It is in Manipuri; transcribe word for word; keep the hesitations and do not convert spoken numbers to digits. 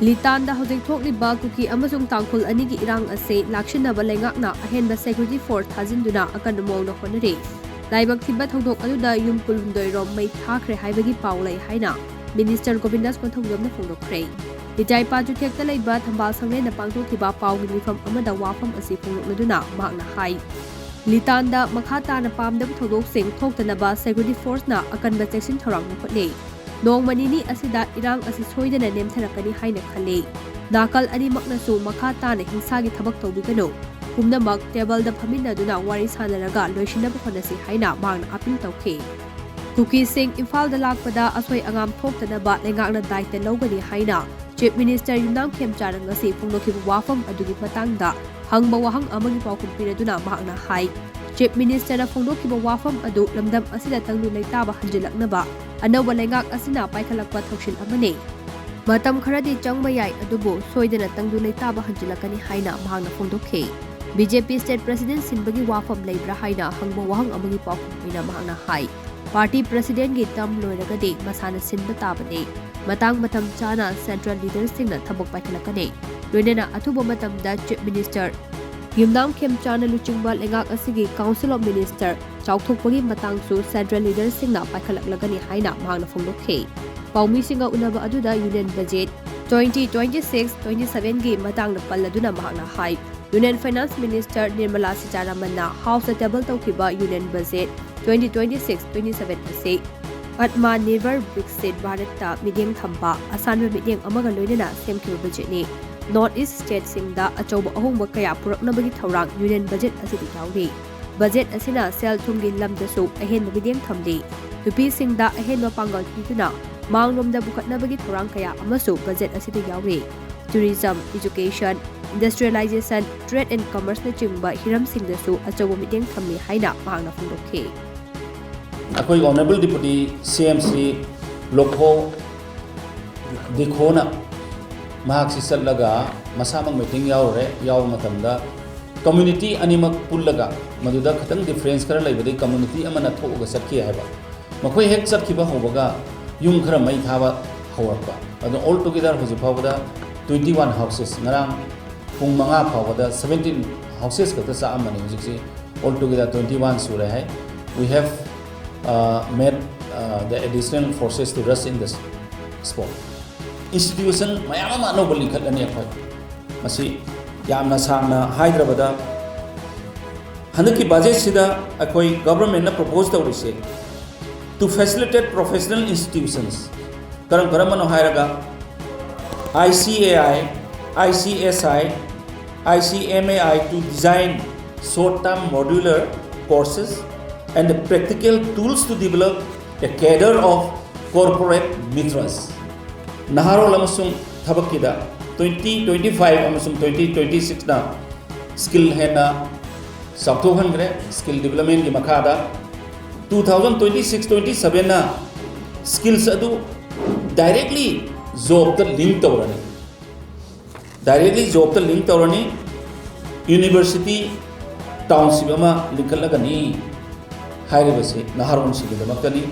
ꯂꯤꯇꯥꯟꯗ ꯍꯧꯖꯤꯛ ꯊꯣꯛꯂꯤꯕ ꯀꯨꯀꯤ ꯑꯃꯁꯨꯡ ꯇꯥꯡꯈꯨꯜ ꯑꯅꯤꯒꯤ ꯏꯔꯥꯡ ꯑꯁꯤ ꯂꯥꯛꯁꯤꯟꯅꯕ ꯂꯩꯉꯥꯛꯅ ꯑꯍꯦꯟꯕ security force ꯊꯥꯖꯤꯟꯗꯨꯅ ꯑꯀꯟꯕ ꯃꯑꯣꯡꯗ ꯍꯣꯠꯅꯔꯤ꯫ ꯂꯥꯏꯕꯛ ꯊꯤꯕ ꯊꯧꯗꯣꯛ ꯑꯗꯨꯗ ꯌꯨꯝ ꯀꯨꯟꯍꯨꯝꯗꯣꯏ ꯔꯣꯝ ꯃꯩ ꯊꯥꯈ꯭ꯔꯦ ꯍꯥꯏꯕꯒꯤ ꯄꯥꯎ ꯂꯩ ꯍꯥꯏꯅ Minister ꯒꯣꯕꯤꯟꯗꯥꯁ ꯀꯣꯟꯊꯧꯖꯝꯅ ꯐꯣꯡꯗꯣꯛꯈ꯭ꯔꯦ꯫ ꯏꯆꯥꯏꯄꯥ ꯆꯨꯊꯦꯛꯇ ꯂꯩꯕ ꯊꯝꯕꯥꯜ ꯁꯪꯂꯦꯟꯗ ꯄꯥꯡꯊꯣꯛꯈꯤꯕ ꯄꯥꯎꯒꯤ ꯃꯤꯐꯝ ꯑꯃꯗ ꯋꯥꯐꯝ ꯑꯁꯤ ꯐꯣꯡꯗꯣꯛꯂꯗꯨꯅ ꯃꯍꯥꯛꯅ ꯍꯥꯏ, ꯂꯤꯇꯥꯟꯗ ꯃꯈꯥ ꯇꯥꯅ ꯄꯥꯝꯗꯕ ꯊꯧꯗꯣꯛꯁꯤꯡ ꯊꯣꯛꯇꯅꯕ security force ꯅ ꯑꯀꯟꯕ ꯆꯦꯛꯁꯤꯟ ꯊꯧꯔꯥꯡ ꯂꯧꯈꯠꯂꯤ꯫ ꯅꯣꯡꯃ ꯅꯤꯅꯤ ꯑꯁꯤꯗ ꯏꯔꯥꯡ ꯑꯁꯤ ꯁꯣꯏꯗꯅ ꯅꯦꯝꯊꯔꯛꯀꯅꯤ ꯍꯥꯏꯅ ꯈꯜꯂꯤ꯫ ꯅꯥꯀꯜ ꯑꯅꯤꯃꯛꯅꯁꯨ ꯃꯈꯥ ꯇꯥꯅ ꯍꯤꯡꯁꯥꯒꯤ ꯊꯕꯛ ꯇꯧꯕꯤꯒꯅꯨ꯫ ꯄꯨꯝꯅꯃꯛ table ꯗ ꯐꯝꯃꯤꯟꯅꯗꯨꯅ ꯋꯥꯔꯤ ꯁꯥꯟꯅꯔꯒ ꯂꯣꯏꯁꯤꯟꯅꯕ ꯍꯣꯠꯅꯁꯤ ꯍꯥꯏꯅ ꯃꯍꯥꯛꯅ appeal ꯇꯧꯈꯤ꯫ ꯀꯨꯀꯤꯁꯤꯡ ꯏꯝꯐꯥꯜꯗ ꯂꯥꯛꯄꯗ ꯑꯁꯣꯏ ꯑꯉꯥꯝ ꯊꯣꯛꯇꯅꯕ ꯂꯩꯉꯥꯛꯅ ꯗꯥꯏꯇ ꯂꯧꯒꯅꯤ ꯍꯥꯏꯅ Chief Minister ꯌꯨꯝꯅꯥꯝ ꯈꯦꯝꯆꯥꯅ ꯉꯁꯤ ꯐꯣꯡꯗꯣꯛꯈꯤꯕ ꯋꯥꯐꯝ ꯑꯗꯨꯒꯤ ꯃꯇꯥꯡꯗ ꯍꯪꯕ ꯋꯥꯍꯪ ꯑꯃꯒꯤ ꯄꯥꯎꯈꯨꯝ ꯄꯤꯔꯗꯨꯅ ꯃꯍꯥꯛꯅ ꯍꯥꯏ, Chief Minister ꯅ ꯐꯣꯡꯗꯣꯛꯈꯤꯕ ꯋꯥꯐꯝ ꯑꯗꯨ ꯂꯝꯗꯝ ꯑꯁꯤꯗ ꯇꯪꯗꯨ ꯂꯩꯇꯥꯕ ꯍꯟꯖꯤꯜꯂꯛꯅꯕ ꯑꯅꯧꯕ ꯂꯩꯉꯥꯛ ꯑꯁꯤꯅ ꯄꯥꯏꯈꯠꯂꯛꯄ ꯊꯧꯁꯤꯜ ꯑꯃꯅꯤ꯫ ꯃꯇꯝ ꯈꯔꯗꯤ ꯆꯪꯕ ꯌꯥꯏ, ꯑꯗꯨꯕꯨ ꯁꯣꯏꯗꯅ ꯇꯪꯗꯨ ꯂꯩꯇꯥꯕ ꯍꯟꯖꯤꯜꯂꯛꯀꯅꯤ ꯍꯥꯏꯅ ꯃꯍꯥꯛꯅ ꯐꯣꯡꯗꯣꯛꯈꯤ꯫ BJP state president ꯁꯤꯟꯕꯒꯤ ꯋꯥꯐꯝ ꯂꯩꯕ꯭ꯔꯥ ꯍꯥꯏꯅ ꯍꯪꯕ ꯋꯥꯍꯪ ꯑꯃꯒꯤ ꯄꯥꯎꯈꯨꯝ ꯑꯣꯏꯅ ꯃꯍꯥꯛꯅ ꯍꯥꯏ, party president ꯒꯤ term ꯂꯣꯏꯔꯒꯗꯤ ꯃꯁꯥꯅ ꯁꯤꯟꯕ ꯇꯥꯕꯅꯤ꯫ ꯃꯇꯥꯡ ꯃꯇꯝ ꯆꯥꯅ central leader ꯁꯤꯡꯅ ꯊꯕꯛ ꯄꯥꯏꯈꯠꯂꯛꯀꯅꯤ꯫ ꯂꯣꯏꯅꯅ ꯑꯊꯨꯕ ꯃꯇꯝꯗ Chief Minister ꯌꯨꯝꯅꯥꯝ ꯈꯦꯝꯆꯥꯅ ꯂꯨꯆꯤꯡꯕ ꯂꯩꯉꯥꯛ ꯑꯁꯤꯒꯤ Council of Minister ꯆꯥꯎꯊꯣꯛꯄꯒꯤ ꯃꯇꯥꯡꯁꯨ central leader ꯁꯤꯡꯅ ꯄꯥꯏꯈꯠꯂꯛꯂꯒꯅꯤ ꯍꯥꯏꯅ ꯃꯍꯥꯛꯅ ꯐꯣꯡꯗꯣꯛꯈꯤ꯫ ꯄꯥꯎꯃꯤꯁꯤꯡꯒ ꯎꯅꯕ ꯑꯗꯨꯗ Union Budget twenty twenty-six twenty-seven ꯒꯤ ꯃꯇꯥꯡꯗ ꯄꯜꯂꯗꯨꯅ ꯃꯍꯥꯛꯅ ꯍꯥꯏ, Union Finance Minister Nirmala ꯁꯤꯇꯥꯔꯥꯃꯟꯅ House ꯇ table ꯇꯧꯈꯤꯕ Union Budget twenty twenty-six twenty-seven ꯑꯁꯤ Atma Nirbhar Viksit Bharat ꯇ ꯃꯤꯠꯌꯦꯡ ꯊꯝꯕ ꯑꯁꯥꯟꯕ ꯃꯤꯠꯌꯦꯡ ꯑꯃꯒ ꯂꯣꯏꯅꯅ ꯁꯦꯝꯈꯤꯕ budget ꯅꯤ꯫ North East state ꯁꯤꯡꯗ ꯑꯆꯧꯕ ꯑꯍꯣꯡꯕ ꯀꯌꯥ ꯄꯨꯔꯛꯅꯕꯒꯤ ꯊꯧꯔꯥꯡ Union Budget ꯑꯁꯤꯗ ꯌꯥꯎꯔꯤ꯫ Budget ꯑꯁꯤꯅ ꯁꯦꯜ ꯊꯨꯝꯒꯤ ꯂꯝꯗꯁꯨ ꯑꯍꯦꯟꯕ ꯃꯤꯠꯌꯦꯡ ꯊꯝꯂꯤ꯫ ꯅꯨꯄꯤꯁꯤꯡꯗ ꯑꯍꯦꯟꯕ ꯄꯥꯡꯒꯜ ꯄꯤꯗꯨꯅ ꯃꯥꯡꯂꯣꯝꯗ ꯄꯨꯈꯠꯅꯕꯒꯤ ꯊꯧꯔꯥꯡ ꯀꯌꯥ ꯑꯃꯁꯨ budget ꯑꯁꯤꯗ ꯌꯥꯎꯔꯤ꯫ Tourism, education, industrialization, trade and commerce ꯅꯆꯤꯡꯕ ꯍꯤꯔꯝꯁꯤꯡꯗꯁꯨ ꯑꯆꯧꯕ ꯃꯤꯠꯌꯦꯡ ꯊꯝꯂꯤ ꯍꯥꯏꯅ ꯃꯍꯥꯛꯅ ꯐꯣꯡꯗꯣꯛꯈꯤ꯫ ꯑꯩꯈꯣꯏ Honourable Deputy C M Shri ꯂꯣꯈꯣ ꯗꯤꯈꯣꯅ ꯃꯍꯥꯛꯁꯤ ꯆꯠꯂꯒ ꯃꯁꯥꯃꯛ meeting ꯌꯥꯎꯔꯨꯔꯦ꯫ ꯌꯥꯎꯕ ꯃꯇꯝꯗ community ꯑꯅꯤꯃꯛ ꯄꯨꯜꯂꯒ ꯃꯗꯨꯗ ꯈꯤꯇꯪ difference ꯈꯔ ꯂꯩꯕꯗꯒꯤ community ꯑꯃꯅ ꯊꯣꯛꯑꯒ ꯆꯠꯈꯤ ꯍꯥꯏꯕ꯫ ꯃꯈꯣꯏ ꯍꯦꯛ ꯆꯠꯈꯤꯕ ꯍꯧꯕꯒ ꯌꯨꯝ ꯈꯔ ꯃꯩ ꯊꯥꯕ ꯍꯧꯔꯛꯄ꯫ ꯑꯗꯣ all together ꯍꯧꯖꯤꯛ ꯐꯥꯎꯕꯗ twenty one houses, ꯉꯔꯥꯡ ꯄꯨꯡ ꯃꯉꯥ ꯐꯥꯎꯕꯗ seventeen houses ꯈꯛꯇ ꯆꯥꯛꯑꯝꯕꯅꯤ꯫ ꯍꯧꯖꯤꯛꯁꯤ all together twenty one ꯁꯨꯔꯦ ꯍꯥꯏ꯫ We have uh, made uh, the additional forces to rush in the spot. Institution ꯃꯌꯥꯝ ꯑꯃ ꯑꯅꯧꯕ ꯂꯤꯡꯈꯠꯂꯅꯤ ꯑꯩꯈꯣꯏ꯫ ꯃꯁꯤ ꯌꯥꯝꯅ ꯁꯥꯡꯅ ꯍꯥꯏꯗ꯭ꯔꯕꯗ, ꯍꯟꯗꯛꯀꯤ ꯕꯖꯦꯠꯁꯤꯗ ꯑꯩꯈꯣꯏ ꯒꯚꯔꯟꯃꯦꯟꯠꯅ ꯄ꯭ꯔꯣꯄꯣꯖ ꯇꯧꯔꯤꯁꯦ, to facilitate professional institutions, ꯀꯔꯝ ꯀꯔꯝꯕꯅꯣ ꯍꯥꯏꯔꯒ, I C A I, I C S I, I C M A I to design short-term modular courses and the practical tools to develop a cadre of corporate Mitras. ꯅꯍꯥꯔꯣꯜ ꯑꯃꯁꯨꯡ ꯊꯕꯛꯀꯤꯗ twenty twenty five ꯑꯃꯁꯨꯡ twenty twenty sixꯅ skill ꯍꯦꯟꯅ ꯆꯥꯎꯊꯣꯛꯍꯟꯈ꯭ꯔꯦ꯫ Skill developmentꯀꯤ ꯃꯈꯥꯗ two thousand twenty six twenty sevenꯅ skills ꯑꯗꯨ directly jobꯇ link ꯇꯧꯔꯅꯤ꯫ Directly jobꯇ link ꯇꯧꯔꯅꯤ꯫ University township ꯑꯃ ꯂꯤꯡꯈꯠꯂꯒꯅꯤ ꯍꯥꯏꯔꯤꯕꯁꯤ ꯅꯍꯥꯔꯣꯜꯁꯤꯡꯒꯤꯗꯃꯛꯇꯅꯤ꯫